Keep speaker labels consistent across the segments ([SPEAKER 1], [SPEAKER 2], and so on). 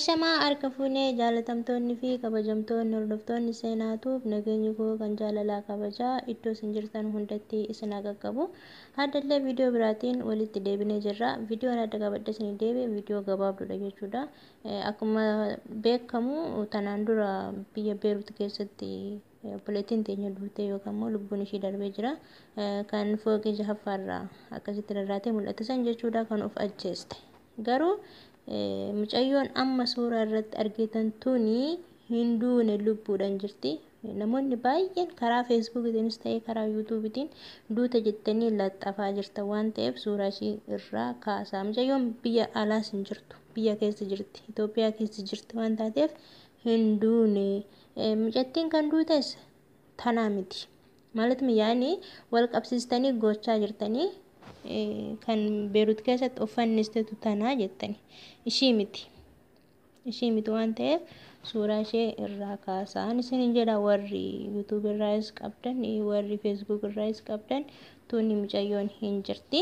[SPEAKER 1] Ashamaa harka fuunee jaalatamtoonni fi kabajamtoonni hordoftoonni seenaatuuf nageenyi koo kan jaalalaa kabajaa iddoo isin jirtan hundatti isin haa qaqqabu. Haddallee viidiyoo biraatiin walitti deebinee jirra. Viidiyoon adda qabadhe isin deebi'e viidiyoo gabaabduudha jechuudha. Akkuma beekamu tanaan dura biyya Beerut keessatti obboleettiin teenya duutee yookaan immoo lubbuun ishii darbee jira. Kan fooqii jahaffaarraa akkasitti rarraatee mul'atu san jechuudha kan of ajjeeste. Garuu mucayyoon amma suuraa irratti argitan tuni hin duune, lubbuudhaan jirti. Namoonni baay'een karaa feesbuukiitiinis ta'ee karaa yuutuubiitiin duute jettanii laxxafaa jirta waan ta'eef suuraa ishii irraa kaasaa. Mucayyoon biyya alaas hin jirtu, biyya keessa jirti, Itoophiyaa keessa jirti waan taateef hin duune. Mucattiin kan duutes tanaa miti. ማለት yaani wal qabsiistanii gochaa jirtanii kan Beerut keessatti of fannistetu tanaa jettani. Ishii miti. Ishii miti waan ta'eef suuraa ishee irraa kaasaan isinin jedha. Warri yuutuub irraas qabdan, warri feesbuuk irraas qabdan, tuni mucayyoon hin jirti.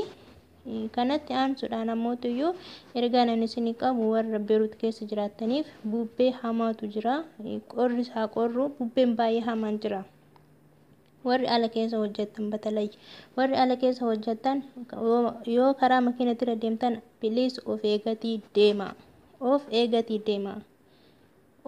[SPEAKER 1] Kanatti aansuudhaan ammootuyyuu ergaan ani isinii qabu warra Beerut keessa jiraattaniif bubbee hamaatu jira. Qorris haa qorru, bubbeen baay'ee hamaan jira. Warri ala keessa hojjettan, batalay warri ala keessa hojjettan, yoo karaa makiinatti irra deemtan please of eegatii deema, of eegatii deema,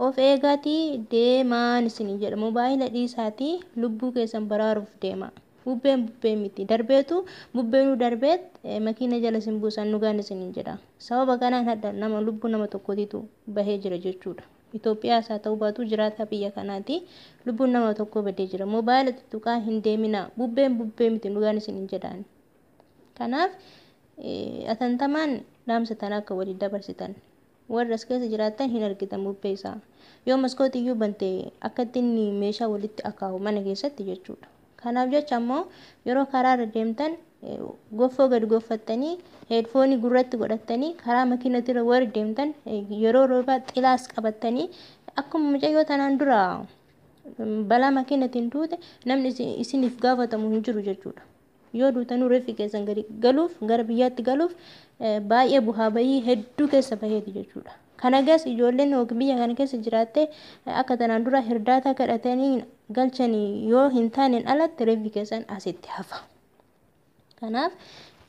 [SPEAKER 1] of eegatii deemaan isin jedha. Mobaayila dhiisaatii lubbuu keessan baraaruuf deema. Bubbeen bubbee miti, darbeetu bubbeenuu darbeet makiina jala isin buusan nugaan isin jedha. Sababa kanaan hadha nama lubbuu nama tokkotitu bahee jira jechuudha. Itoophiyaas haa ta'u baatu jiraata biyya kanaati. Lubbuun nama tokko badee jira. Mobaayila tuttuqaa hin deemina. Bubbeen bubbee miti, dhugaan isin hin jedhaan. Kanaaf atantamaan dhaamsa tana akka walii dabarsitan. Warra as keessa jiraattan hin argitan bubbee isaa. Yoo maskootiyyuu bante akkatti inni meeshaa walitti akaahu mana keessatti jechuudha. Kanaaf jecha ammoo yeroo karaarra deemtan goffoo gadi goffattanii, heedfoonii gurratti godhattanii, karaa makiinatti irra warri deemtan yeroo roobaa xilaas qabattanii, akkuma mucayyoo tanaan dura balaa makiinatiin duute namni isiniif gaafatamu hin jiru jechuudha. Yoo duutanuu reeffi keessan gadi galuuf, gara biyyaatti galuuf baay'ee bu'aa bahii hedduu keessa baheeti jechuudha. Kana gas ijoolleen biyya kana keessa jiraatte akka tanaan dura hirdaata kadhatanii galchanii yoo hin taaneen alatti reeffi keessan asitti hafa. Kanaaf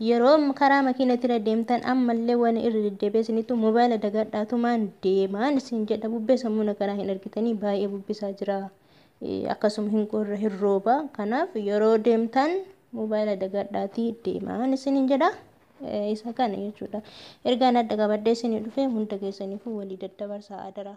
[SPEAKER 1] yeroo karaa makiinatti irra deemtan ammallee waan irra deddeebi'ee isinitti mobaayila dagadhaatumaan deemaan isin jedha. Bubbee sammuu kanaa hin argitanii, baay'ee bubbisaa jira. Akkasuma hin qorra, hin rooba. Kanaaf yeroo deemtan mobaayila dagadhaatii deemaan isin jedha. Isa kana jechuudha. Ergaan adda qabadhee isinii dhufe hunda keessaniifuu walii daddabarsaa adaraa.